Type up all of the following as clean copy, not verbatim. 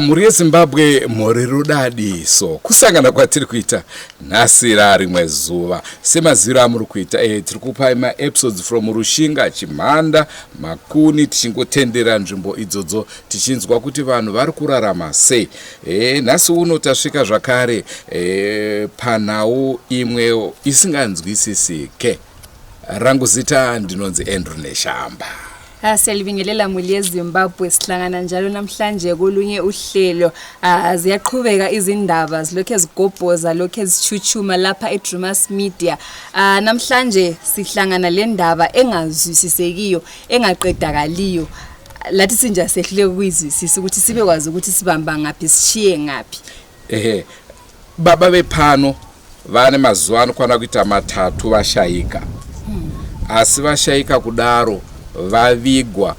Mhuri yeZimbabwe, mhuri rudadiso kusangana kwatiri kuita nhasi rarimwe zuva. Semaziviro amuri kuita, tiri kupai maepisodes from Rushinga, Chimhanda, Makuni, tichingotendera nzvimbo idzodzo tichinzwa kuti vanhu vari kurarama sei. Nhasi uno tasvika zvakare panhau imwe isinganzwisisike. Rangu zita ndinonzi Andrew Neshamba. Siyalibingelela muli yeZimbabwe, sihlangana njalo namhlanje kolunye uhlelo. Ziyaqhubeka izindaba zilokhu ezigobhoza, lokhu ezichuchuma lapha eDrumas Media. Namhlanje sihlangana le ndaba engazwisisekiyo, engaqedakaliyo. Lathi sinja sehluleka ukuyizwisisa ukuthi sibekwazi ukuthi sibamba ngaphi sishiye ngaphi. Ehe, baba vepano vane mazuva anokwana kuita 3 vashayika, asi vashayika kudaro vavigwa,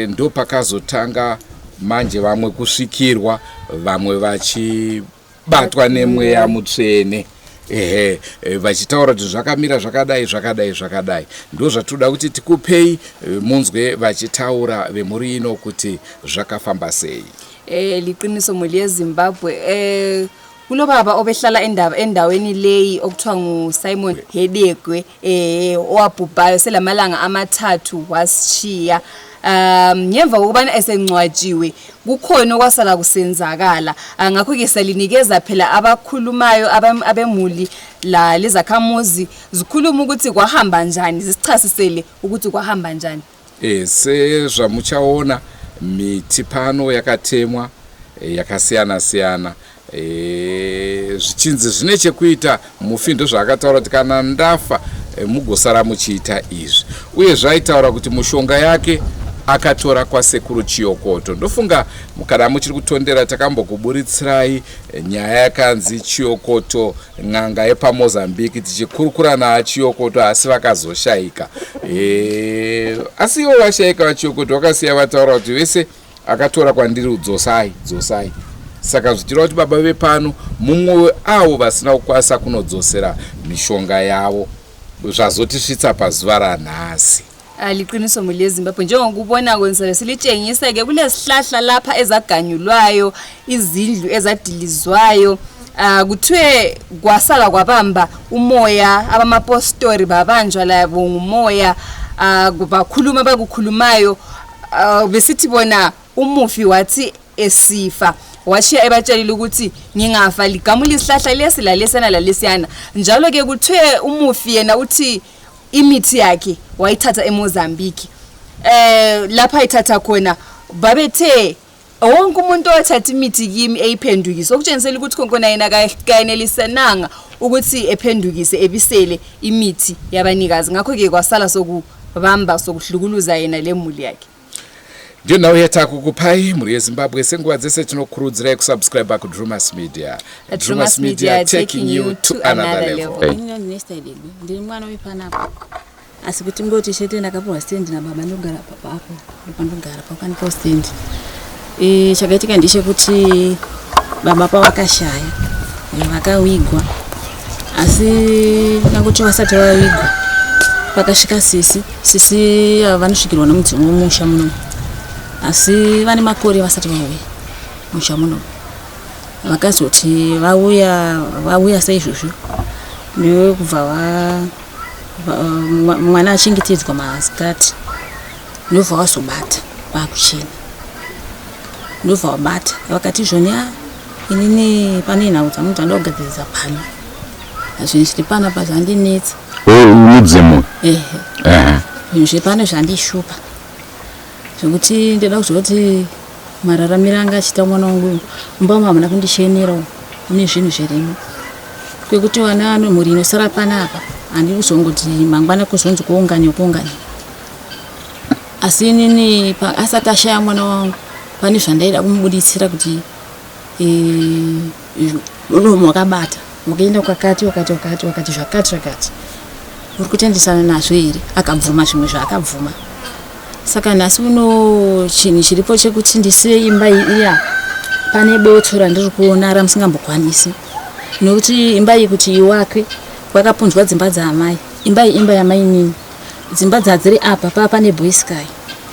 ndo pakazotanga manje vamwe kusvikirwa, vamwe vachibatwa nemweya mutsvene. Ehe, vachitaura kuti zvakamira zvakadai zvakadai zvakadai. Ndo zvatinoda kuti tikupei munzwe vachitaura vemhuri ino kuti zvakafamba sei. Liqiniso muli yeZimbabwe, kulobaba obehlala endaweni leyi okuthiwa nguSimon Hedegwe, owabhubhayo selamalanga 3 wasishiya. Ngemva kokubana esengcwatshiwe kukhona okwasala kusenzakala. Ngakho-ke salinikeza phela abakhulumayo abemuli la lezakhamuzi zikhuluma ukuthi kwahamba njani, zisichasisele ukuthi kwahamba njani. Sezvamuchaona miti pano yakatemwa, yakasiyana siyana, zvichinzi zvine chekuita mufi. Ndozvaakataura kuti kana ndafa, mugosara muchiita izvi. Uye zvaitaura kuti mushonga yake akatora kwasekuru Chiyokoto. Ndofunga kana muchiri kutondera, takambokuburitsirayi nyaya yakanzi Chiyokoto, n'anga yepaMozambique, tichikurukura naaChiyokoto, asi vakazoshayika. Asi ivo vashayika, vaChiyokoto vakasiya vataura kuti vese akatora kwandiri dzosai, dzosai. Saka zvichireva kuti baba vepano mumwe weavo vasina kukwanisa kunodzosera mishonga yavo, zvazotisvitsa pazuva ranhasi. Liqiniso muli yeZimbabwe, njengokubona kwenu silitshengisa-ke kulesihlahla lapha ezaganyulwayo, izindlu ezadilizwayo. Kuthiwe kwasala kwabamba umoya, abamapostori babanjwa labo ngumoya, bakhuluma abakukhulumayo, besithi bona umufi wathi esifa washiya ebatshelile ukuthi ngingafa ligamula isihlahla lesi lalesiyana lalesiyana. Njalo-ke kuthiwe umufi yena uthi imithi yakhe wayithatha eMozambique. Lapha ayithatha khona babethe wonke umuntu owathatha imithi kimi eyiphendukise, okutshengisela ukuthi khona yena kayenelisananga ukuthi ephendukise ebisele imithi yabanikazi. Ngakho-ke kwasala sokubamba sokuhlukuluza yena lemuli yakhe. Ndiyo nhau yatakukupai, mhuri yeZimbabwe. Senguva dzese tinokurudzirai kusubscribe kuDrumas Media. Drumas Media, taking you to another level. Ini ndine Degwe, ndiri mwana wepanapa, asi kuti ngoti chete ndakapiwa stendi nababa. Ndogara papapo, ndopandogara pakandipawo stendi. Chakaitika ndechekuti baba pavakashaya, vakawigwa, asi nangoti vasati vawigwa pakasvika sisi. Sisi ava vanosvikirwa nomudzimu mumusha muno, asi vane makore vasati vauya musha muno. Vakazoti vauya, vauya saizvozvo nekubva mwana achengetedzwa masikati, ndobva vazobata vakuchena, ndobva vabata vakati zvoni, a inini pane nhau dzangu dzandoda kugadzirisa pano, zvinhu zviri panapa zvandinetsa. Mudzimu? Ehe, zvinhu zviri pano zvandishupa zvekuti ndoda kuzoti mararamiro anga achiita mwana wangu mumba umu hamuna kundichenerawo, mune zvinhu zvirimo kwekuti vana mhuri inosara panapa handi kuzongoti mangwana kuzonzi kuungane kuungane. Asi inini asati ashaya mwana wangu pane zvandaida kumubuditsira kuti mudomo wakabata wakaenda kwakati wakati wakati wakati zvakati zvakati, uri kutendesana nazvo here? Akabvuma zvimwe zvaakabvuma. Saka nhasi uno chinhu chiripo chekuti ndisiye imba iya, pane botso randiri kuona ramusingambokwanisi, nokuti imba iyi kuti iwakwe kwakapunzwa dzimba dzaamai. Imba iyi imba yamainini. Dzimba dzadziri apa paa pane boysky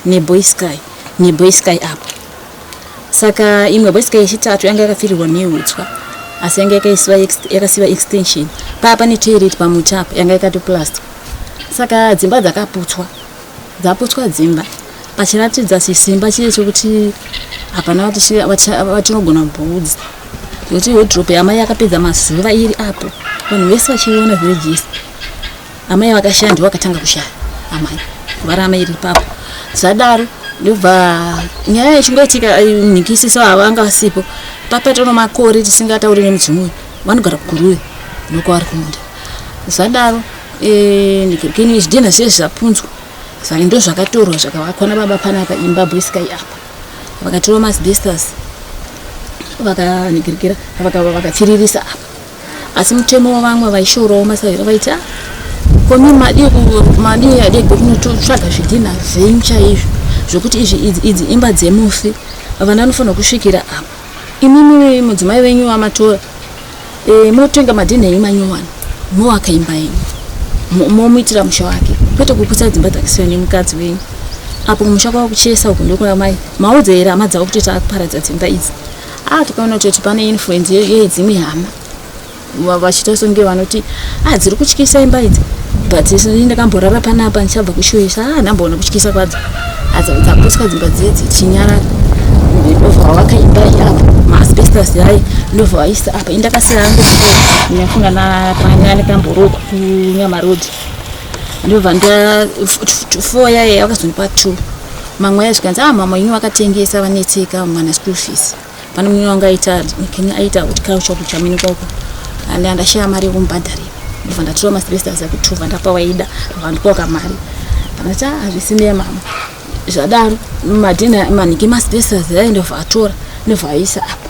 neboysky neboysky apa. Saka imwe bosika yechitatu yanga yakapfirirwa nehutswa, asi yanga yakasiwa extension. Paa pane toilet pamuti apa yanga yakatoplasta. Saka dzimba dzakaputswa, dzaputswa dzimba pachiratidza chisimba chiye chokuti hapana vatinogona kubudza, nekuti wardrobe yamai yakapedza mazuva iri apo, vanhu vese vachiiona village yese. Amai vakashaya, ndivo vakatanga kushaya amai vari amai iri ipapo. Zvadaro ndobva nyaya ichingoitika, nhikisiso havanga vasipo papatono makore tisingatauri nemudzimu uyu. Vanogara kuGuruve, nokwavari kumunda. Zvadaro kini zvidhinha zviye zvapunzwa, ndo zvakatorwa zvakavakwa nababa panapa imba bweskai apa. Vakatora maasbestos, vakanigirikira, vakapfiririsa apa. Asi mutemo wavamwe vaishorawo masahwira vaiti, ah, komi madii madii adii kunototsvaga zvidhinha zvenyu chaizvo, zvokuti izvi idzi imba dzemufi, vana vanofanira kusvikira apa. Imimi mudzimai wenyu wamatora, motenga madhinha enyu manyowani, mowaka imba yenyu, momuitira musha wake, kwete kuputsa dzimba dzakasiyiwa nemukadzi wenyu apo. Kumusha kwava kuchesa uku, ndokuna mai maudza here hama dzavo kuti taakuparadza dzimba idzi? Ah, tikaona kutoti pane influence yedzimwe hama vachiita songe vanoti, ah, dziri kutyisa imba idzi. But ini ndakamborara panapa ndichabva kushoyesa, ah, ndamboona kutyisa kwadzo. Dzaputswa dzimba dzedzi tichinyarara, ndobva vakaimba apo maasbestos ai, ndobva vaisa apa. Indakasiya hangu, ndafunga napanyani kamborokwa kuNyamarodi, ndobva nda four yaye vakazondipa two. Mamwe ayo zvikanzi, ah, mama inyu vakatengesa, vanetseka mwana school fees. Pane mumwe wanga aita kini, aita horticulture kuChaminuka uko, and andashaya mari yekumubhadharira. Ndobva ndatora maasbestos akutuvha, ndapa waida, vandipawo kamari. Ndati, ah, hazvisinei mama. Zvadaro madhina manhiki maasbestos ayo ndobva atora, ndobva aisa apa.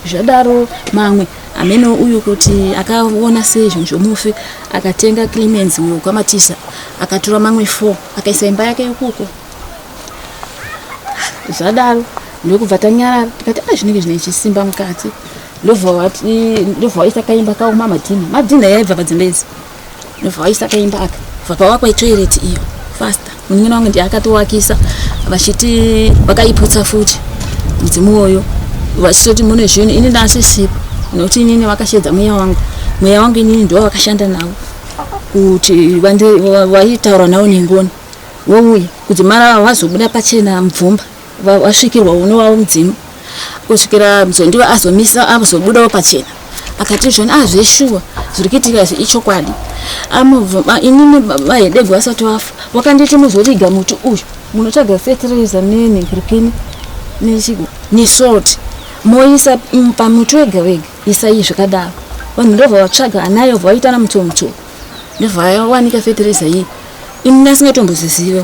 Zvadaro mamwe amene uyu kuti akaona sei zvinhu zvomufi, akatenga Clemens uyo kwaMatisa, akatora mamwe four, akaisa imba yake ikoko. Zvadaro ndokubva tanyarara, tikati, a, zvinenge zvine chisimba mukati. Ndobva vaisa kaimba kaoma, madhina yaibva padzimba idzi, ndobva vaisa kaimba aka, bva pavakwa itoireti iyo faster. Munin'ina wangu ndiye akatowakisa, vachiti vakaiputsa futi mudzimu uyoyo, vachitoti mune zvinhu. Ini ndasisipo, nokuti inini vakashedza mweya wangu. Mweya wangu inini ndo vakashanda navo kuti vaitaura navo nengoni, vouya kudzimara vazobuda pachena mubvumba, vasvikirwa uno wavo mudzimu, kusvikira Muzondiwa azomisa, azobudawo pachena, akati zvoni, a, zveshuwa zviri kuitika izvi ichokwadi. Inini vahedegwa vasati vafa wakanditi, muzoviga muti uyu, munotsvaga fertilizer nenhingirikini nesalt, moisa pamuti wega wega, isai zvakadaro. Vanhu ndobva vatsvaga anayo, bva vaitana mutoo mutoo, ndobva vawanika fertilizer iyi. Ini ndasingatombozizive.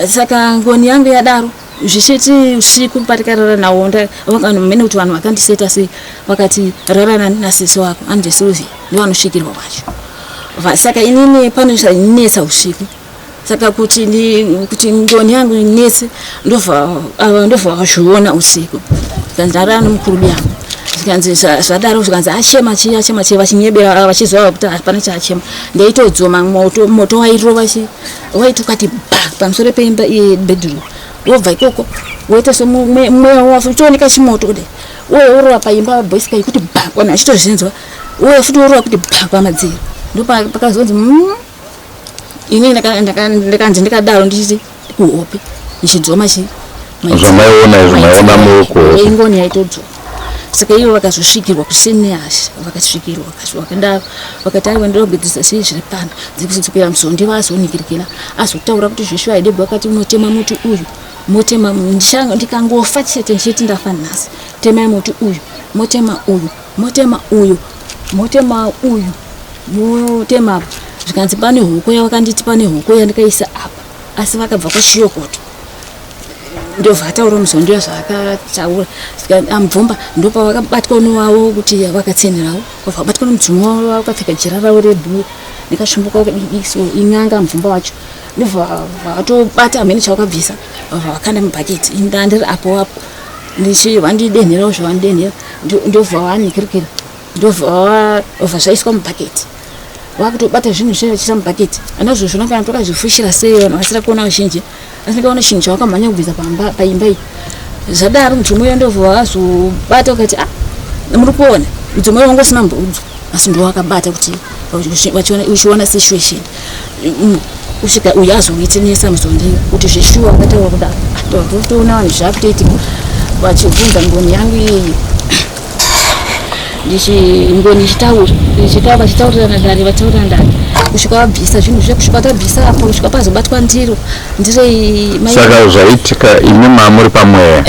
Saka ngoni yangu yadaro, zvichiti usiku patikarara nawo, mene kuti vanhu vakandiseta sei, vakati rara nasisi wako anje Sylvia, ndo vanosvikirwa vacho. Saka inini panosanetsa usiku, saka kuti ngoni yangu inetse, ndobva vazviona usiku. Zvikanzi ndarara nomukuru yangu, zvikanzi zvadaro, zvikanzi achema chii, achema chii, vachinyebera vachiziva kuti hapana chaachema. Ndaitodzoma moto, moto wairova chi waiti ukati ba pamusoro peimba bedroom, wobva ikoko woita semweya wacho uchioneka chimoto kudai, uye worova paimba boysky kuti ba, vanhu vachitozvinzwa, uye futi worova kuti ba pamadziro. Ndopakazonzi ini ndakanzi ndikadaro ndichiti kuhope ndichidzoma chi Zvamaiona izvo maiona mukuhope? Ingoni yaitodzoma. Saka ivo vakazosvikirwa kusenehasha, vakasvikirwa vakadaro, vakati, aiwa, ndinogadzirisa sei zviri pano dzikudzokera. Muzondi vazonikirikira azotaura kuti zveshuwa haidebwa, akati unotema muti uyu, motema, ndikangofa chete, ndichiti ndafa nhasi, temai muti uyu, motema uyu, motema uyu, motema uyu, motema apa. Zvikanzi pane huku yavakanditi, pane huku yandikaisa apa, asi vakabva kwaChiyokoto. Ndobva ataura muzondiwa zvaakataura amubvumba, ndopavakabatwa nowavo kuti vakatsenerawo, vabatwa nomudzimu wavo vakapfeka jira ravo rebhuu nekasvimbo kadiki, so in'anga mubvumba wacho. Ndobva vatobata hamene chavakabvisa, vakanda mubhaketi. Ndandiri apo apo vandidenherawo zvavandidenhera, ndobva vanikirikira, ndobva zvaiswa mubhaketi. Vakutobata zvinhu zviya vachiisa mubhaketi. Anazvozvona kana tokazvifushira sei, vanhu vasina kuona vazhinji, asi ndikaona chinhu chavakamhanya kubvisa pamba paimba iyi. Zvadaro mudzimu uyo ndobva wazobata ukati ah muri kuona mudzimu uyo wanga usina mboudzwa asi ndiwo wakabata kuti uchiona situation kusvika uyu azowitnesa muzondi kuti zveshuwa akataura kudaro totoona vanhu zvakutoitika vachibvunza ngoni yangu iyeyi ngoni ichitaura ichitaura vachitaurirana dare vachitaurirana dare kusvika vabvisa zvinhu zviya kusvika tabvisa apo kusvika pazobatwa ndiro ndiro saka zvaitika imi mamuri pamweya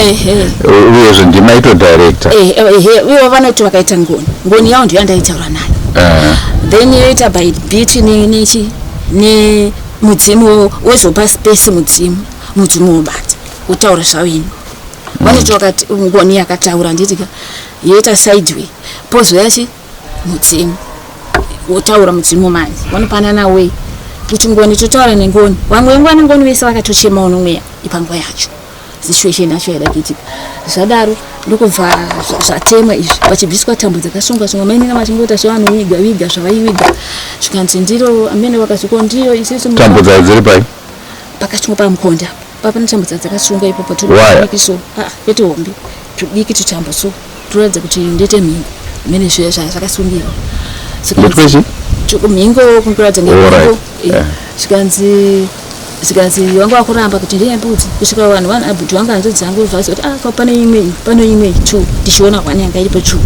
uyezve ndimaitodirector ehe uye vanoti vakaita ngoni ngoni yavo ndiyo yandaitaura nayo then yoita by bit nechi nemudzimu wozopa space mudzimu mudzimu wobata wotaura zvawini vanoti wakati ngoni yakataura handitika yoita sideway pozouya chi mudzimu wotaura mudzimu manje vanopanana way kuti ngoni totaura nengoni vamwe vengu vane ngoni vese vakatochemawo nomweya ipanguva yacho situation yacho yaida kuitika zvadaro ndokubva zvatemwa izvi pachibviswa tambo dzakasungwa sungwa mainina vachingoita sevanoviga viga zvavaiviga zvikanzi ndiro amene vakaziko ndiro isisu tambo dzayo dziri pai pakasungwa pamukonde apo papane tambo dzakasungwa ipopo tudiki so ah, kwete hombe tudiki tutambo so turatidza kuti ndete mhingo mene zvakasungirwa ndetwechi mhingo kuratidza ngemhingo zvikanzi zvikanzi vanga vakuramba kuti ndeye mbudzi kusvika vanhu vanhu abhuti vanga hanzvadzi dzangu vazi kuti ah pane imwe pane imwe two tichiona one yanga iripo two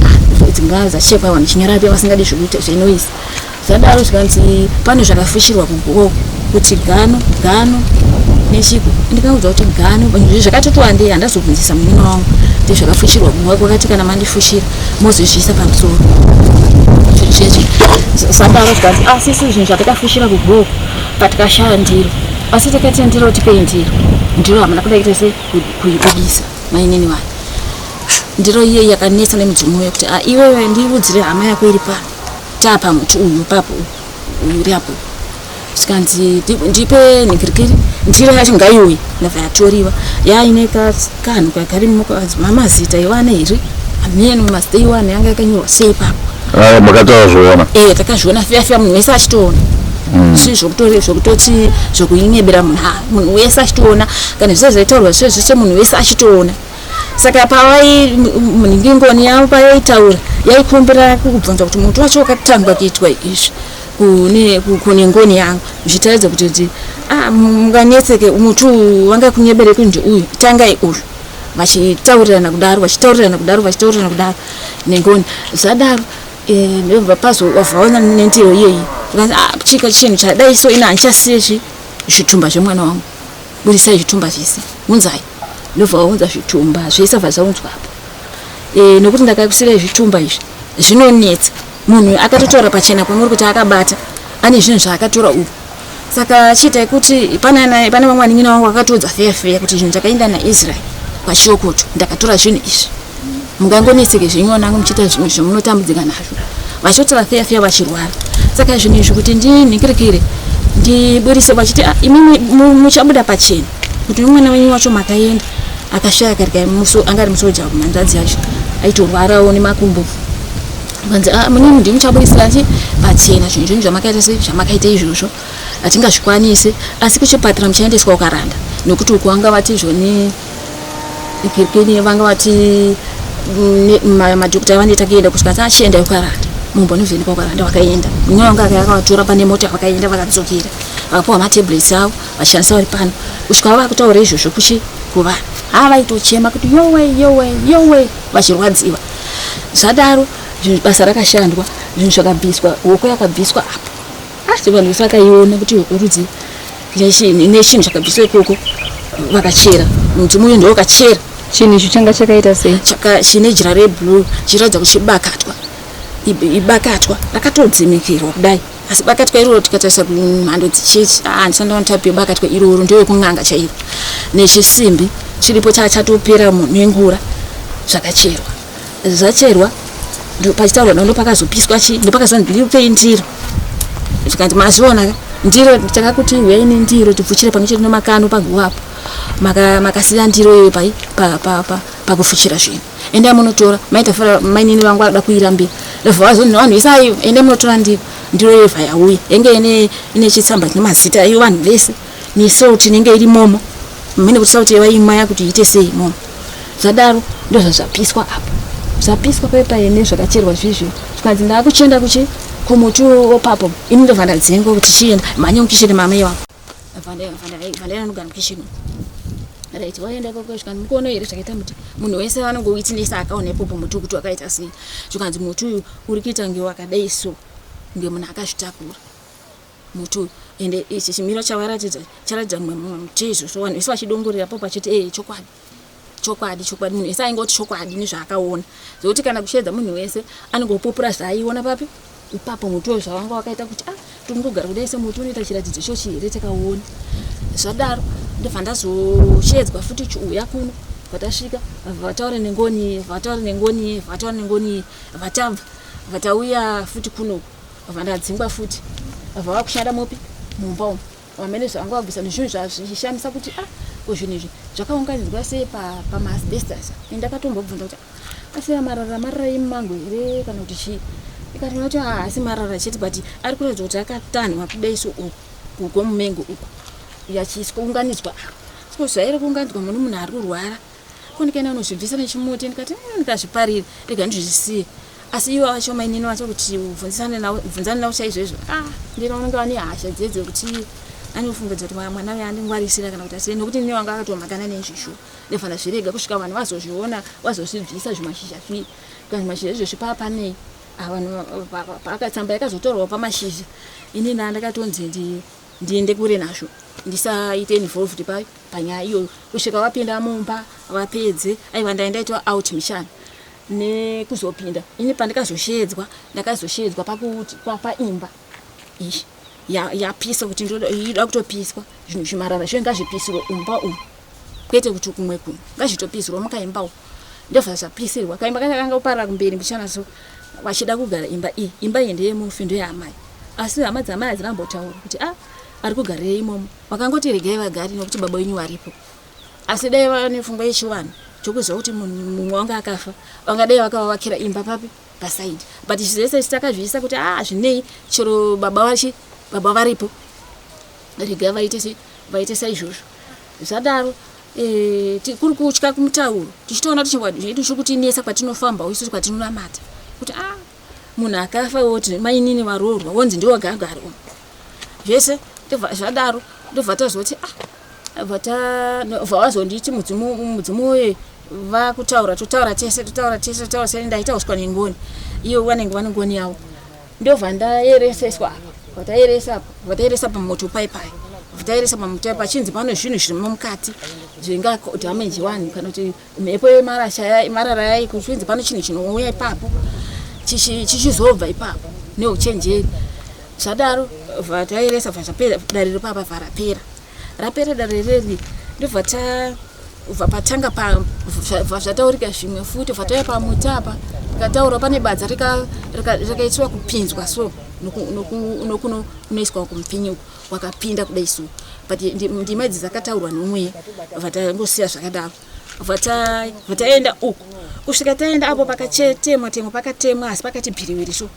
ah, dzimba dzachekwa vanhu chinyarapi vasingadi zvekuita zvenoise Zvadaro zvikanzi pane zvakafushirwa kugogo kuti gano gano nechiko ndikaudza kuti gano zvakatoti wandei handazobvunzisa munin'ina wangu kuti zvakafushirwa kumwa kwakati kana mandifushira mozozviisa pamusoro zvezvi zvadaro zvikanzi asi ah, isu zvinhu zvatakafushira kugogo patikashaya ndiro asi takati ndiro tipei ndiro ndiro hamuna kuda kuita se kuibudisa mainini vanhu ndiro iye yakanetsa nemudzimu uyo kuti ah, iwewe ndiudzire hama yako iri pano tapa muti uyu papo uyu uri apo zvikanzi ndipe nhikirikiri ndiro yacho ngaiuye ndabva yatoriwa yaine kanhu kakarimo mamazita iwane here ameno mazita iwane yanga yakanyorwa sei papo ah, makatazviona e takazviona fiya fiya munhu wese achitoona mm. si zvokutoti zvokuinyebera munhu munhu wese achitoona kana zvese zvaitaurwa zvese zvese munhu wese achitoona saka pavai munhingi ngoni yavo payaitaura yaikumbira kubvunza kuti muti wacho wakatangwa kuitwa izvi kune kune ngoni yangu zvichitaridza kuti kuti ah munganetseke muti uyu wanga kunyebere kunzi uyu tangai uyu vachitaurirana kudaro vachitaurirana kudaro vachitaurirana kudaro nengoni zvadaro eh, ndobva pazo wavhaona nendiro iyeyi ah chika chinhu chadai so ina handichasiye zvitumba zvemwana wangu Budisai zvitumba zvese unzai ndobva waunza zvitumba zvese bva zvaunzwa apo e, nokuti ndakakusirai zvitumba izvi zvinonetsa munhu akatotaura pachena kwamuri kuti akabata ane zvinhu zvaakatora uku saka chiitai kuti pane vamwe vanin'ina vangu vakatoudza feya feya kuti zvinhu zvakaenda naisrael kwachiyokoto ndakatora zvinhu izvi mungangonetseke zvenyu vanangu muchiita zvimwe zvamunotambudzika nazvo vachitora feya feya vachirwara saka zvinhu izvi kuti ndinhikirikire ndiburise vachiti ah, imimi muchabuda pachena kuti mwana wenyu wacho makaenda akashaya karika anga ari musoja kumanzvadzi yacho aitorwarawo nemakumbo vanzi ah, munini ndimi muchaburisira chi pachena zvinhu zvenyu zvamakaita se zvamakaita izvozvo hatingazvikwanisi asi kuchipatara muchaendeswa ukaranda nokuti uku vanga vati zvoni Kirikini vanga vati madhokota vanoita kuenda kusvika ati achienda ukaranda mumbonovhenekwa ukaranda vakaenda mumwe wanga akavatora pane mota vakaenda vakadzokera vakapiwa matablets avo vachishandisa vari pano kusvika vava kutaura izvozvo kuchi kuvanhu haa vaitochema kuti yowe yowe yowe vachirwadziwa zvadaro basa rakashandwa zvinhu zvakabviswa hoko yakabviswa apo Asi vanhu vese vakaiona kuti rudzi nechinhu chakabviswa ikoko vakachera mudzimu uyu ndiwo wakachera chinhu ichi changa chakaita sei chine jira reblue chichiratidza kuti chibakatwa ibakatwa rakatodzimikirwa kudai asi bakatwa iroro tikatarisa kumhando dzechechi ah, handisanda type yebakatwa iroro ndiyo yekun'anga chairo nechisimbi chiripo chatopera nengura zvakacherwa zvacherwa pachitaurwa ndo pakazopiswa chi ndo pakazonzi ndipei ndiro zvikanzi mazviona ka ndiro takakuti huyai nendiro tipfuchire pamwe chete nemakano paguvapo makasiya ndiro iyoyo pai pakufuchira zvinhu endai munotora maita fara mainini vangu vada kuirambira ndobva vazonzi vanhu isai endai munotora ndiro ndiro iyo bva yauya yenge ine chitsamba chine mazita iyo vanhu vese nesalt inenge iri momo. Mene kuti sauti vaimaya kuti iite sei mono. Zvadaro ndozvazvapiswa apo. Zvapiswa paye paye nezvakacherwa zvizvi. Zvikanzi ndakuchienda kuchi kumuti wopapo. Ini ndobva ndadzingwa kuti chienda mhanya mukisheni mamai wako. Vandaenda nogara mukisheni. Right, waenda ikoko zvikanzi mukuona here zvakaita muti munhu wese anongowitnessa akaona ipopo muti kuti wakaita sei. Zvikanzi muti uyu uri kuita kunge wakadai so kunge munhu akazvitakura. Muti uyu ende ichi chimiro chawaratidza charatidza mumwe mumwe mutezo so vanhu vese vachidongorera po pachiti ee chokwadi chokwadi chokwadi munhu wese aingoti chokwadi nezvaakaona zvekuti kana kusheedza munhu wese anongopupura zvaaiona papi ipapo muti uyu zvawanga wakaita kuti ah tingogara kudai semuti unoita chiratidzo ichochi here takaona zvadaro ndobva ndazosheedzwa futi chiuya kuno vatasvika vataure nengoni vataure nengoni vataure nengoni vatabva vatauya futi kunoku Vabva ndadzingwa futi. Vabva vakushanda mupi? Mumba umu. Vamene zvavanga vabvisa nezvinhu zvazvishamisa kuti ah ko zvinhu izvi zvakaunganidzwa sei pa pamaasbestos. Ini ndakatombobvunza kuti ah, asi marara marara emumango here kana kuti chii. Ikati kuti ah asi marara chete but ari kuratidza kuti akatanhwa kudai so uku uko mumengo uku yachiiswa unganidzwa. So zvairi kuunganidzwa mune munhu ari kurwara. Ko ndikaenda kunozvibvisa nechimuti ndikati mm, ndikazviparira rega ndizvisiye asi ivo vacho mainini vacho kuti ubvunzisane navo bvunzane navo chaizvo izvo ah ndino vanenge vane hasha dziye dzekuti anofungidza kuti mwana uyo andingwarisira kana kuti asii nokuti ndine wanga akatomhakana nezvishu ndofana zvirega kusvika vanhu vazozviona vazozvibvisa zvimashizha zvii kana zvimashizha izvozvi paa panei ah, vanhu tsamba yakazotorwawo pamashizha ini ndaa ndakatonzi ndiende kure nazvo ndisaite involved payo panyaya iyoyo kusvika vapinda mumba vapedze aiwa ndai ndaitwa out mishana nekuzopinda ini pandikazosheedzwa ndakazosheedzwa pakuti paimba iyi yapisa kuti ida kutopiswa zvinhu zvimarara zviye ngazvipisirwe umba umu kwete kuti kumwe kuno ngazvitopisirwa mukaimba umu ndobva zvapisirwa kaimba kanga kanga kuparara kumberi mbichana so vachida kugara imba iyi imba iyi ndeyemufi ndeyaamai asi hama dzamai hadzina kumbotaura kuti a ah, ari kugarirei imomo Vakangoti regai vagare nokuti baba wenyu varipo. Asi dai vava nepfungwa yechivanhu chokuziva kuti mumwe wanga akafa vangadai vakavavakira imba papi pasaidi but zvese takazviisa kuti ah zvinei chero baba vachi baba varipo regai vaite se vaite saizvozvo zvadaro e, kuri kutya kumutauro tichitoona kuti chingwa zvedu chiri kutinetsa kwatinofamba isusu kwatinonamata kuti ah munhu akafa woti mainini varoorwa wonzi ndiwo gagara zvese ndobva zvadaro ndobva tazoti ah bva vazonditi mudzimu mudzimu uye vakutaura totaura tese totaura tese totaura tese ndaita uswa nengoni iyo vanenge vane ngoni yavo ndobva ndaereseswa apa vataeresa apa vataeresa pamoto pai pai vataeresa pamoto pachinzi pane zvinhu zvirimo mukati zvinga damage vanhu kana kuti mhepo yemarasha marara yayi kuchinzi pane chinhu chinouya ipapo chichizobva ipapo neuchenjeri zvadaro vataeresa bva zvapera dare ripapa bva rapera rapera dare reri ndobva ta bva patanga bva zvataurika zvimwe futi bva tauya pamuti apa tikataura pane badza rikaitwa kupinzwa so nokunoiswa kumupinyi uku wakapinda kudai so but ndima idzi dzakataurwa nomweya bva tangosiya zvakadaro bva taenda uku kusvika taenda apo pakachetemwa temwa pakatemwa asi pakati bhiriwiri so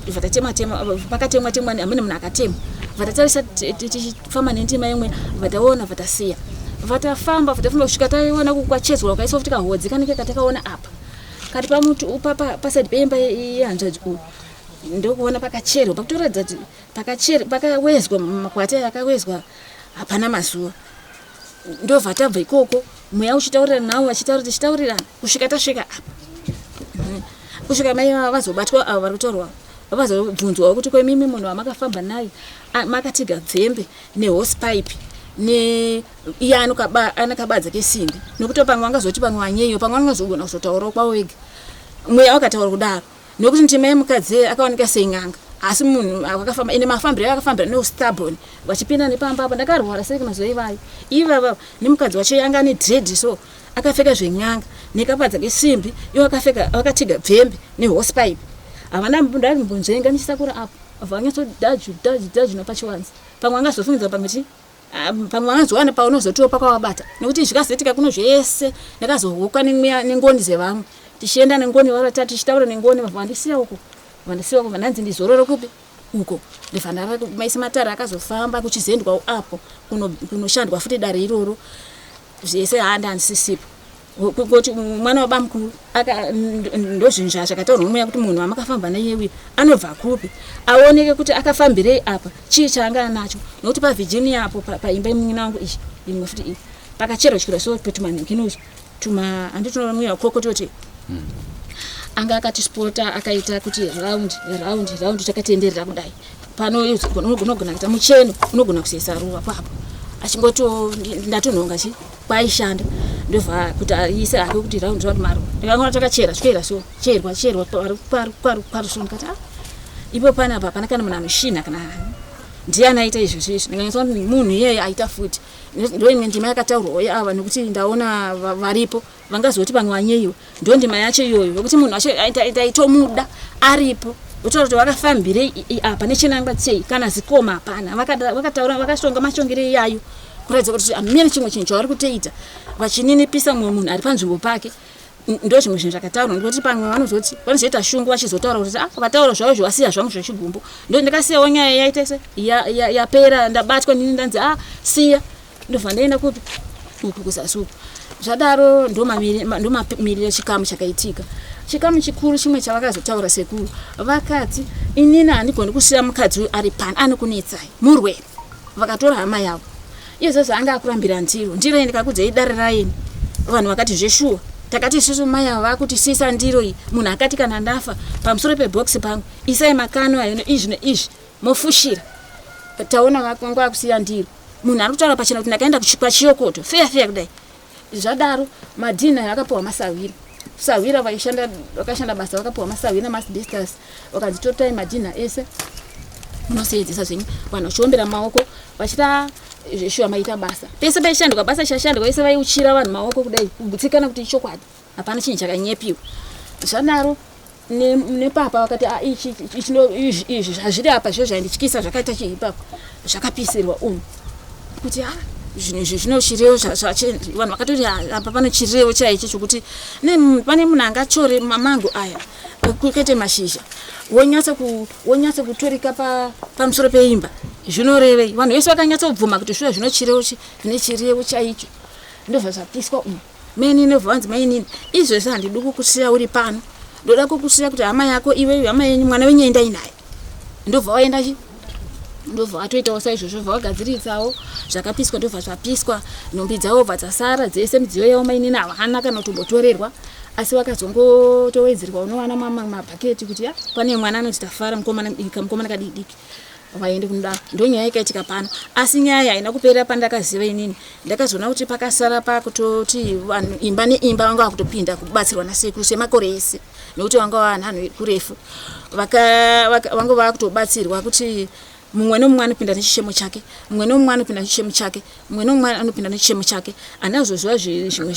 bva tatemwa temwa pakatemwa temwa hamene munhu akatemwa bva tatarisa tichifamba nendima imwe bva taona bva tasiya bva tafamba bva tafamba kusvika taiona kwachezwa kwakaiswa futi kahodzi kanenge katakaona apa kati pamuti pasaidi peimba yehanzvadzi uyu ndokuona pakacherwa pakutoratidza kuti pakachere pakawezwa makwati aya akawezwa hapana mazuva ndobva tabva ikoko mweya uchitaurirana navo vachitaura tichitaurirana kusvika tasvika apa mhm. kusvika mai vazobatwa avo vari kutaurwa vazobvunzwawo kuti kwemimi munhu wamakafamba naye makatiga bvembe nehosepipe ne iye anokabadza kesimbi nokuti pamwe vangazoti pamwe wanyeyo pamwe vanozogona kuzotaurawo kwavo vega mweya wakataura kudaro Nokuti ndima yemukadzi akaoneka sen'anga asi munhu akafamba ine mafambiro akafambira neustubborn vachipinda nepamba apa ndakarwara sei mazuva ivayo ivava nemukadzi wacho yanga ane dread so akapfeka zven'anga nekapadza kesimbi iwo akapfeka akatiga bvembe nehosepipe havana ndaimbonzvenga ndichisakura apo vanyatso dhaju dhaju dhaju napachiwanza pamwe angazofungidza pamwe chii Ah, pamwe vanozowana paunozotiwo pakawabata nekuti zvikazoitika kuno zvese ndakazohukwa nengoni dzevamwe tichienda nengoni varata tichitaura nengoni vandisiya uko vandisiya uko vandanzi ndizorore kupi uko ndibva maisa matare akazofamba kuchizendwa apo kunoshandwa futi dare iroro. Zvese handa handisisipo. Kungoti mwana wabamukuru ndozvinhu zvakataurwa nomweya kuti munhu wamakafamba naiye uyu anobva kupi aoneke kuti akafambirei apa chii chaanga anacho nokuti pavirginia apo paimba yemunin'ina wangu iyi imwe futi iyi pakacherwa chikura so petumanhikinozvo tuma handitonomwira koko toti anga akatispota akaita kuti round round round takatenderera kudai pano unogona kuita mucheno unogona kuzoisa ruva papo achingoti ndatonhonga chi kwaishanda ndobva kuti aise hake kuti round round maruva ndikangona takachera chikera so cherwa cherwa paru paru paru paru so ndikati ah ipo panapa hapana kana munhu anoshinha kana ndiani aita izvozvo izvi ndikanyatsa kuti munhu iyeye aita futi ndoimwe ndima yakataurwawo yeava nekuti ndaona varipo vangazoti vamwe vanyeiwa ndondima yacho iyoyo yokuti munhu wacho ndaitomuda aripo votaura kuti vakafambirei apa nechinangwa chei kana zikoma hapana vakataura vakashonga mashongero iyayo kuratidza kuti hamene chimwe chinhu chavari kutoita vachininipisa mumwe munhu ari panzvimbo pake ndo zvimwe zvinhu zvakataurwa ndikuti pamwe vanozoti vanozoita shungu vachizotaura kuti ah vataura zvavo zvavasiya zvangu zvechigumbu ndo ndakasiyawo nyaya yaita se yapera ndabatwa nini ndanzi ah siya ndobva ndaenda kupi uku kuzasi uku zvadaro ndomamirira chikamu chakaitika chikamu chikuru chimwe chavakazotaura sekuru vakati inini handigoni kusiya mukadzi uyu ari pano anokunetsai murwere vakatora hama yavo izvozvo anga akurambira ndiro ndiro iyi ndikakudzai dare raini vanhu vakati zveshuwa takati isusu mai ava vakutisisa ndiro iyi munhu akati kana ndafa pamusoro pebhokisi pangu isai makano ayo neizvi neizvi mofushira taona vanga vakusiya ndiro munhu ari kutaura pachena kuti ndakaenda kwachiyokoto feya feya kudai zvadaro madhina ayo akapiwa masahwira sahwira vaishanda vakashanda basa vakapiwa masahwira masbestas vakanzi totai madhina ese munoseedzesa zvenyu vanhu vachiombera maoko vachita zveshuwa maita basa pese paishandwa basa chashandwa vese vaiuchira vanhu maoko kudai kugutsikana kuti ichokwadi hapana chinhu chakanyepiwa zvadaro nepapa vakati ah, ichi izvi zvazviri apa zvo zvaindityisa zvakaita chii ipapo zvakapisirwa umu kuti a ah, zvinhu izvi zvino chirevo vanhu vakatoti ah, apa pane chirevo chaicho chokuti pane munhu angatore mamango aya kwete mashizha wonyatsa kutorika pamusoro peimba zvinorevei vanhu vese vakanyatsobvuma kuti shuwa zvino chirevo zvine chirevo chaicho ndobva zvapiswa umu Mainini ndobva vanzi mainini izvezvi handidi kukusiya uri pano ndoda kukusiya kuti hama yako iwe hama yenyu mwana wenyu endai naye ndobva waenda chi ndobva watoitawo saizvozvo bva wagadziritsawo zvakapiswa ndobva zvapiswa nhumbi dzavo bva dzasara dzese midziyo yavo mainini havana kana kutombotorerwa asi vakazongotowedzerwa unowana mabhaketi kuti ya pane mwana anoti tafara mukomana mukomana kadiki vaende kunoda ndonyaya ikaitika pano asi nyaya haina kupera pandakaziva inini ndakazoona kuti pakasara pakutoti vanhu imba neimba vanga vakutopinda kubatsirwa nasekuru semakore ese nekuti vanga vanhanho kurefu vanga vakutobatsirwa kuti mumwe nomumwe anopinda nechichemo chake mumwe nomumwe anopinda nechichemo chake mumwe nomumwe anopinda nechichemo chake anazoziva zvimwe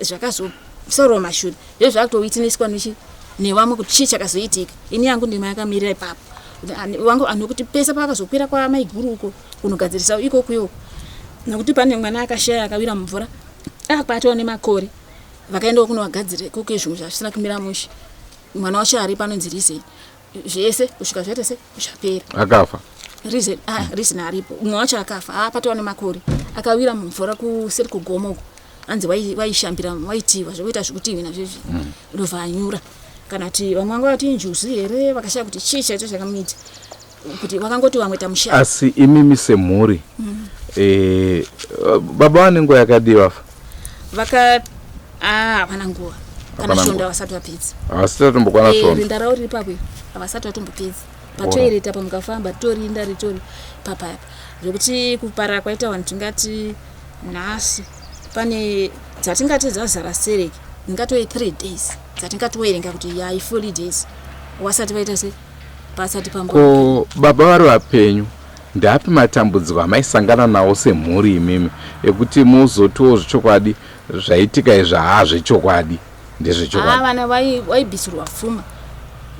zvakazosaurwa mashure ndezvakutowitineswa nechi nevamwe kuti chii chakazoitika ini yangu ndima yakamirira ipapo wangu anokuti pese paakazokwira kwamaiguru uko kunogadzirisa ikokuyo nekuti pane mwana akashaya akawira mumvura akabatwa nemakore vakaendawo kunovagadzira ikoko zvimwe zvazvisina kumira mushe mwana wacho ari panonzi reason zvese kusvika zvaita se zvapera akafa reason ah, reason aripo mumwe wacho akafa apatwa nemakore akawira mumvura kuseri kugomo uko hanzi waishambira waitiwa zvekuita zvekutiwi nazvezvi ndobva mm. anyura kana kuti vamwe vanga vati injuzu here vakashaya kuti chii chaicho chakamuita kuti vakangoti vamwe tamushaya asi imimi semhuri mm. e, baba vane nguva yakadii vafa vaka ah, havana nguva kana svondo havasati vapedza havasati vatombokwana eh, svondo rinda ravo riri papo havasati vatombopedza patoilet apa mukafamba torinda ritori papaya zvekuti kuparara kwaita vanhu tingati nhasi pane dzatingati dzazara stereki ndingatove three days dzatingatoverenga kuti yai fully days wasati vaita se pasati pambo ko baba vari vapenyu ndeapi matambudziko amaisangana nawo semhuri imimi ekuti muzotiwo zvechokwadi zvaitika izvi haa zvechokwadi ndezvechokwadi vana vaibvisirwa pfuma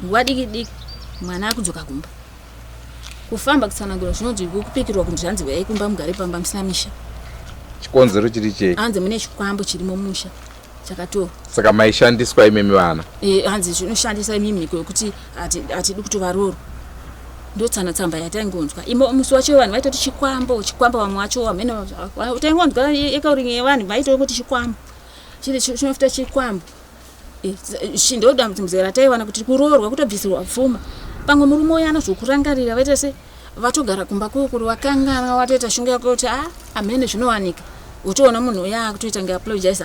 nguva diki diki mwana akudzoka kumba Kufamba kutsanangura zvinonzi kupikirwa kunzi zvanzi huyai kumba mugare pamba musina misha. Chikonzero chiri chei? Hanzi mune chikwambo chirimo musha chakatorwa. Saka maishandiswa imimi vana? Eh, hanzi zvinoshandisa imimi mhiko yekuti hatidi kuti varoorwe. Ndotsana tsamba yataingonzwa. Imo musi wacho vanhu vaitoti chikwambo, chikwambo vamwe vacho hameno taingonzwa yekauringi yevanhu vaitongoti chikwambo. Chiri chinofuta chikwambo. Ndodambudziko rataiwana kuti kuroorwa kutobvisirwa pfuma. Pamwe murume uya anozokurangarira vaita se vatogara kumba kuyo kuri wakanganwa watoita shungu yako kuti ah hameno zvinowanika. Wotoona munhu uya akutoita kunge apologize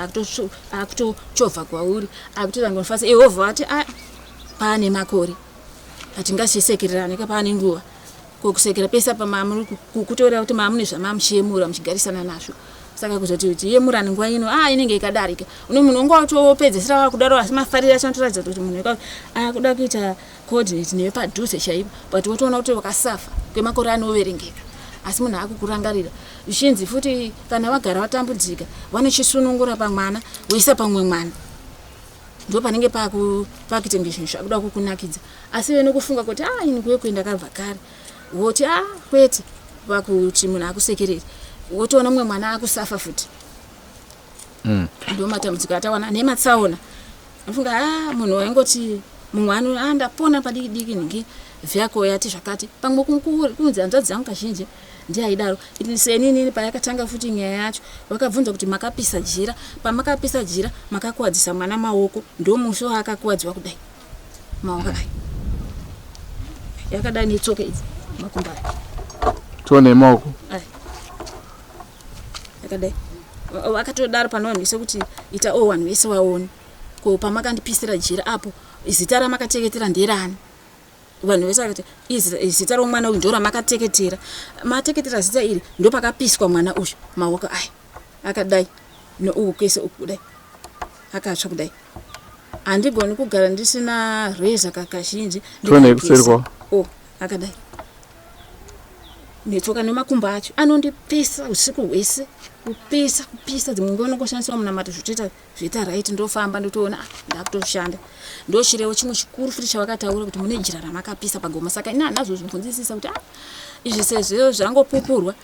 akutochovha kwauri akutoita kunge unofasa iwe wobva wati ah paane makore hatingasisekererane ka paane nguva ko kusekera pese apa mamuri kutoreva kuti mamune zvamamuchiyemura muchigarisana nazvo saka kuzoti kuti yemurani nguva ino ah inenge ikadarika une munhu unga watopedzisira wakudaro asi mafariro acho anotoratidza kuti munhu akuda kuita coordinate newe padhuze chaipo but wotoona kuti wakasafa kwemakore anoverengeka asi munhu akukurangarira zvichinzi futi kana vagara vatambudzika vanochisunungura pamwana woisa pamwe mwana ndo panenge pakuita kunge zvinhu zvakuda kukunakidza asi iwe nekufunga kuti a ah, ini kuye kuenda kabva kare woti a ah, kwete pakuti munhu akusekereri wotoona mumwe mwana akusafa futi mm. ndo matambudziko atawana nematsaona anofunga a ah, munhu waingoti mumwe ano a ndapona padiki diki nhingi vyako yati zvakati pamwe kunzi hanzvadzi dzangu kazhinji ndiye aidaro seni inini payakatanga futi nyaya yacho vakabvunza kuti makapisa jira pamakapisa jira makakuwadzisa mwana maoko ndomusi waakakuwadziwa kudai maoko aya yakadai netsoka idzi makumbo aya tione maoko yakadai vakatodaro pane vanhu vese kuti ita o vanhu vese vaone ko pamakandipisira jira apo zita ramakateketera nderani vanhu vese vakati zita romwana uyu ndoramakateketera mateketera zita iri ndopakapiswa mwana uyu maoko aya akadai neuku kwese uku kudai akatsva kudai handigoni kugara ndisina reza kakazhinji oh, akadai netsoka nemakumbo acho anondipisa usiku hwese kupisa kupisa dzimwe nguva unongoshandiswa munamato zvotoita zvoita right ndofamba ndotoona ah, ndakutoshanda ndochirevo chimwe chikuru futi chavakataura kuti mune jira ramakapisa pagomo saka ini handazozvibvunzisisa kuti ah, izvi sezvo zvangopupurwa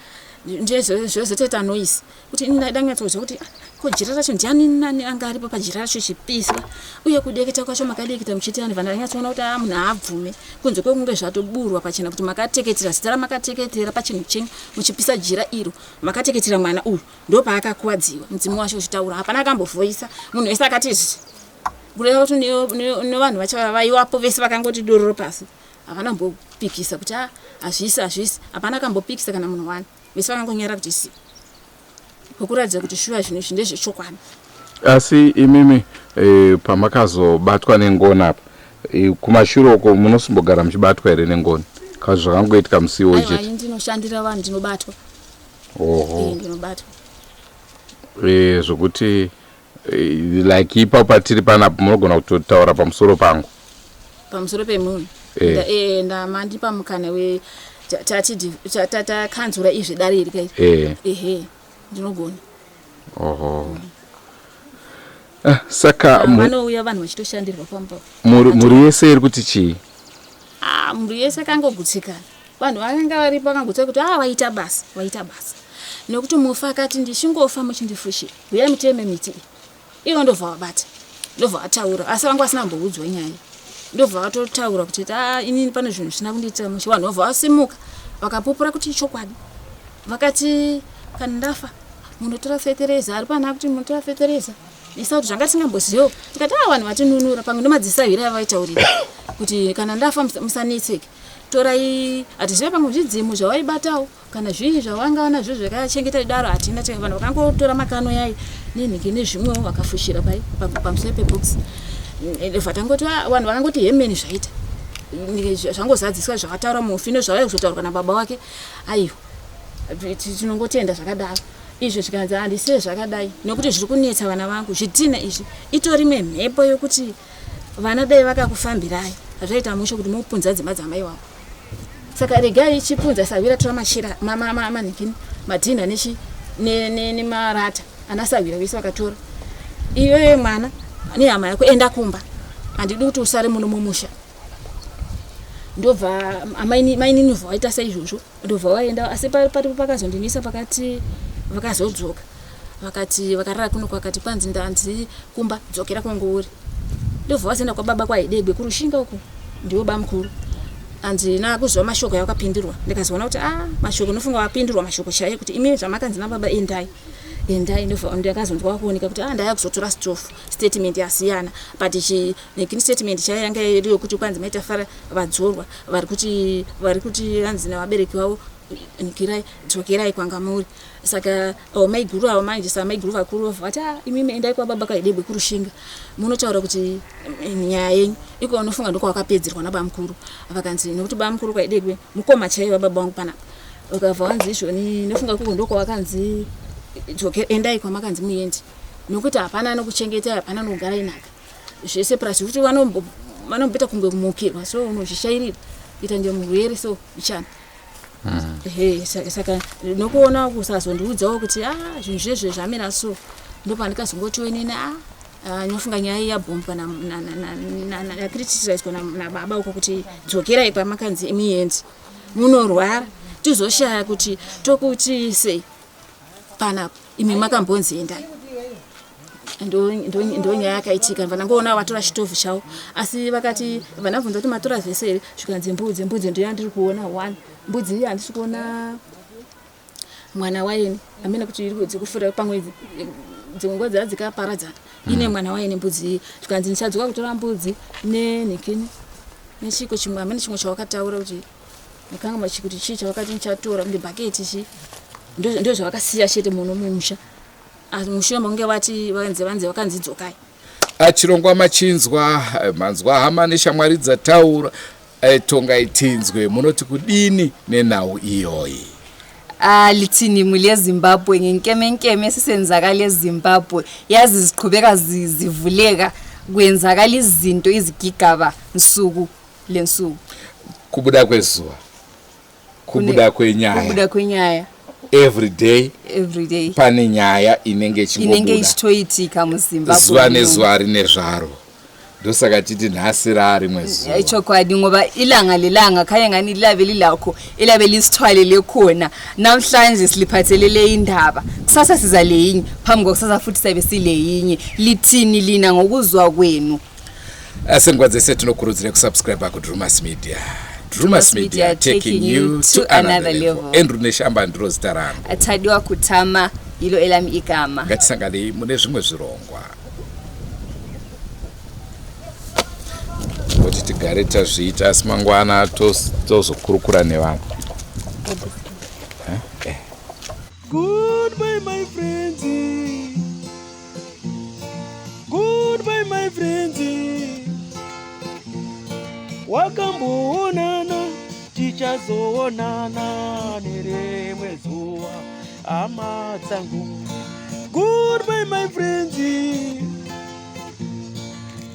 ndezvozotoita noise kuti ini ndaida kunyatsoziva kuti ah, ko jira racho ndiani nani anga aripo pajira racho chipiswa uye kudeketa kwacho makadeketa muchiti ani vana vanyatsoona kuti ah, munhu haabvume kunze kwekunge zvatoburwa pachena kuti makateketera zita ramakateketera pachinhu chenyu muchipisa jira iro makateketera mwana uyu ndopaakakuwadziwa mudzimu wacho uchitaura hapana akambovoisa munhu wese akati zvi kureva kuti nevanhu vacho vaiwapo vese vakangoti dororo pasi havana mbopikisa kuti ah, hazvisi hazvisi hapana akambopikisa kana munhu wani vese vakangonyara kuti si kwekuratidza kuti shuwa zvinhu izvi ndezvechokwadi asi imimi e, pamakazobatwa nengoni apa e, kumashure uko munosimbogara muchibatwa here nengoni ka zvakangoitika musi iwoyo chete ndinoshandira vanhu ndinobatwa oho eh, ndinobatwa e, zvokuti e, like ipapo patiri panapa munogona kutotaura pamusoro pangu pamusoro pemunhu e. Ndamandipa mukana we tati takanzura izvi dare iri kai ehe ndinogona oho mm. Ah, saka vanouya vanhu vachitoshandirwa pamba mhuri yese iri kuti chii ah, mhuri yese akangogutsikana vanhu vakanga varipo vakangutsa kuti ah vaita basa vaita basa nekuti mufi akati ndichingofa muchindifushira huyai muteme miti iyi ivo ndobva vabata ndobva vataura asi vanga vasina kumboudzwa nyaya ndobva vatotaura kuti ah, inini pane zvinhu zvisina kundiitira mushe vanhu vobva vasimuka vakapupura kuti ichokwadi vakati kana ndafa munotora fetereza ari pana kuti munotora fetereza isa kuti zvanga tisingambozivo tikati a ah, vanhu vatinunura pamwe ndomadzisahwira yavaitaurira kuti kana ndafa musanetseke torai hatizive pamwe zvidzimu zvawaibatawo kana zvii zvawanga wanazvo zvakachengeta daro hatina vanhu vakangotora makano yai nenhiki nezvimwewo vakafushira pai pamusoro pebox vatangoti ah, vanhu vakangoti hemeni zvaita zvangozadziswa zvakataura mufi nezvauya kuzotaurwa nababa wake aiwa tinongotenda zvakadaro izvo zvikanzi handisiye zvakadai nekuti zviri kunetsa vana vangu zvitina izvi itori imwe mhepo yokuti vana dai vakakufambirai hazvaita mushe kuti mupunza dzimba dzamai wavo saka regai chipunza sahwira tora machira manhikini madhinha nechi nemarata ana sahwira vese vakatora iyoyo mwana nehama yako enda kumba handidi kuti usare muno mumusha ndobva mainini bva waita saizvozvo ndobva waenda asi paripo pakazondinisa pakati vakazodzoka vakati vakarara kuno kwakati kwanzi ndanzi kumba dzokera kwangu uri ndobva wazoenda kwababa kwahidegwe kurushinga uku ndiwo bamukuru Handina kuziva mashoko ayakapindurwa ndikazoona kuti ah mashoko nofunga wapindurwa mashoko chaiyo kuti imi zvamakanzi nababa endai endai ndakazonzwa kuoneka kuti ah ndaya kuzotora stofu statement yasiyana but chi nekini statement chaiyo yanga iri yokuti kwanzi maitafara vadzorwa vari kuti vari kuti hanzi nevabereki vavo nikirai dzokerai kwanga muri saka oh, maiguru avo manje sa maiguru vakuru vobva vati ah, imimi endai kwababa kaidebwe kurushinga munotaura kuti mm, nyaya yenyu iko unofunga ndokwawakapedzerwa nabamukuru vakanzi nokuti bamukuru kwaidegwe mukoma chaiye vababa vangu panapa vakabva vanzi izvoni nofunga koko ndokwawakanzi dzoke endai kwamakanzi muende nokuti hapana anokuchengetai hapana anogara inaka zvese plus kuti vanomboita kunge kumukirwa so unozvishairira kuita nge murwere so ichana mm. Ehe, saka nokuona kusazondiudzawo kuti ah zvinhu zvezve zvamira so ndopandikazongotiwo inini ah, ah nyofunga nyaya iyi yabhombwa yacriticizwa nababa uko kuti dzokerai kwamakanzi imienzi munorwara tizoshaya kuti tokuti sei panapa imi makambonzi endai ndonyaya yakaitika vanangoona vatora chitovhu chavo asi vakati vanabvunza kuti matora zvese here zvikanzi mbudzi mbudzi ndiyo yandiri kuona one mbudzi iyi handisi kuona mwana waini amene kuti iri dzikufura pamwe dzimwe nguva dzaa dzikaparadzana ine mwana waini mbudzi iyi zvikanzi ndichadzoka kutora mbudzi nenhikini nechiko chimwe amene chimwe chawakataura kuti ndakanga machikuti chii chavakati ndichatora kunge bhaketi chii ndozvavakasiya chete muno mumusha asi mushure mekunge vati vanzi vanzi vakanzi dzokai Chirongwa machinzwa eh, manzwa hama neshamwari dzataura eh, tongai tinzwe munoti kudini nenhau iyoyi Ah lithini muli eZimbabwe ngenkemenkeme esisenzakala eZimbabwe yazi ziqhubeka zivuleka kwenzakala izinto izigigaba nsuku lensuku kubuda kwezuva kubuda kwenyaya kubuda kwenyaya every day every day pane nyaya inenge inenge ichitoitika muzimbabwe zuva nezuva rine zvaro ndosaka titi nhasi raarimwe zuva ichokwadi ngoba ilanga lelanga khanye ngani lilabe lilakho ilabe lisithwalele khona namhlanje siliphathelele indaba kusasa siza leyinye phambi kwakusasa futhi sabe sileyinye lithini lina ngokuzwa kwenu Senguva dzese tinokurudzira kusubscribe kuDrumas Media. Drumas Media taking you to another level. Andrew Neshamba ndiro zita rangu. Tadiwa Kutama ilo elami igama. Ngatisanganei mune zvimwe zvirongwa. Kuti tigare tazviita asi mangwana tozokurukura nevanhu. Eh? Eh. Goodbye my friends. Goodbye my friends. Wakamboonana tichazoonana nerimwe zuva hama dzangu. Goodbye my friends.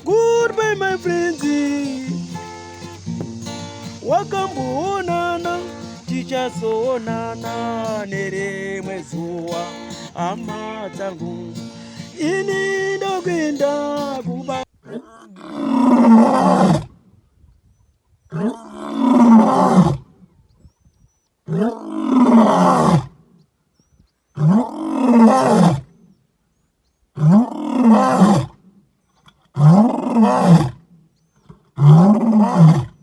Goodbye my friends. Wakamboonana tichazoonana nerimwe zuva hama dzangu. Ini ndokuenda kuba